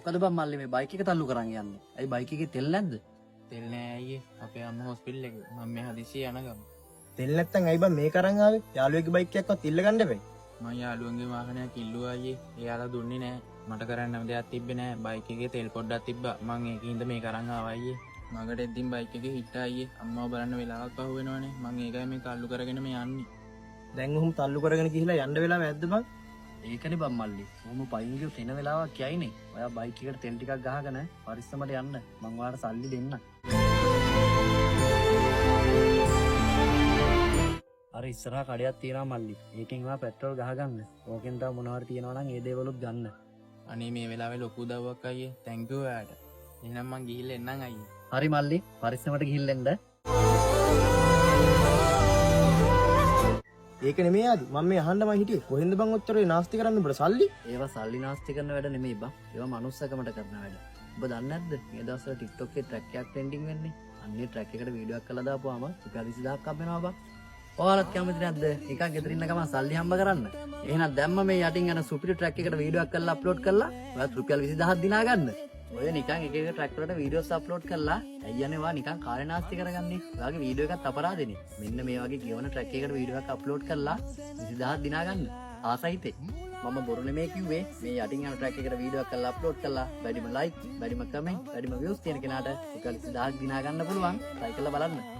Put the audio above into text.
මොකද බං මල්ලි මේ බයික් එක තල්ලු කරන් යන්නේ? ඇයි බයික් එකේ තෙල් නැද්ද? තෙල් නෑ අයියේ. අපේ අම්මා හොස්පිටල් එකේ. මම මේ හදිසියේ යන ගමන්. තෙල් නැත්තම් ඇයි බං මේ කරන් ආවේ? යාළුවෙක්ගේ බයික් එකක්වත් ඉල්ල ගන්න එපා. මං යාළුවන්ගේ වාහනයක් ඉල්ලුවා අයියේ. එයාලා දුන්නේ නෑ. මට කරන්න දෙයක් තිබ්බේ නෑ. බයික් එකේ තෙල් පොඩ්ඩක් තිබ්බා. මං ඒකින්ද මේ කරන් ආවා අයියේ. මගට එද්දින් බයික් එකේ හිට්ටා අයියේ. අම්මව බලන්න වෙලාවක් පහු වෙනවනේ. මං ඒකයි මේ තල්ලු කරගෙන මේ යන්නේ. දැන් ඔහොම තල්ලු කරගෙන ගිහිලා යන්න වෙලාව ඇද්ද බං? ඒකනේ බං මල්ලි. ඔහොම පයින් ගියොත් එන වෙලාවක් යයිනේ. ඔයා බයික් එකට තෙල් ටිකක් ගහගෙන පරිස්සමට යන්න. මං ඔයාට සල්ලි දෙන්නම්. අර ඉස්සරහා කඩයක් තියෙනවා මල්ලි. ඒකෙන් ඔයා පෙට්‍රෝල් ගහගන්න. ඕකෙන් තව මොනවා හරි තියෙනවා නම් ඒ දේවලුත් ගන්න. අනේ මේ වෙලාවේ ලොකු උදව්වක් අයියේ. Thank you ඔයාට. එහෙනම් මං ගිහිල්ලා එන්නම් අයියේ. හරි මල්ලි, පරිස්සමට ගිහිල්ලා එන්න. ඒක නෙමෙයි ආදි. මම මේ අහන්න මං හිටියේ. කොහෙන්ද බං ඔච්චර ඔය නාස්ති කරන්න උඹට සල්ලි? ඒවා සල්ලි නාස්ති කරන වැඩ නෙමෙයි බං. ඒවා මනුස්සකමට කරන වැඩ. ඔබ දන්නේ නැද්ද? මේ දවස්වල TikTok එකේ ට්‍රැක් එකක් ට්‍රෙන්ඩින් වෙන්නේ. අන්නේ ට්‍රැක් එකට වීඩියෝ එකක් කරලා දාපුවාම රුපියල් 20,000ක් හම්බ වෙනවා බං. ඔයාලත් කැමති නැද්ද? නිකන් ගෙදර ඉන්න ගමන් සල්ලි හම්බ කරන්න. එහෙනම් දැම්ම මේ යටින් යන සුපිරි ට්‍රැක් එකට වීඩියෝ එකක් කරලා අප්ලෝඩ් කරලා ඔයාත් රුපියල් 20,000ක් දිනා ගන්න. ඔය නිකන් එක එක ට්‍රැක් වලට වීඩියෝස් අප්ලෝඩ් කරලා ඇයි අනේ ඔයා නිකන් කාලේ නාස්ති කරගන්නේ? ඔයාගේ වීඩියෝ එකත් අපරාධෙනේ. මෙන්න මේ වගේ කියවන ට්‍රැක් එකකට වීඩියෝ එකක් අප්ලෝඩ් කරලා 20,000ක් දිනා ගන්න. ආසයි හිතේ. මම බොරු නෙමෙයි කිව්වේ. මේ යටින් යන ට්‍රැක් එකට වීඩියෝ එකක් කරලා අප්ලෝඩ් කරලා වැඩිම ලයික්, වැඩිම කමෙන්ට්, වැඩිම වීව්ස් තියෙන කෙනාට රුපියල් 20,000ක් දිනා ගන්න පුළුවන්. ට්‍රයි කරලා බලන්න.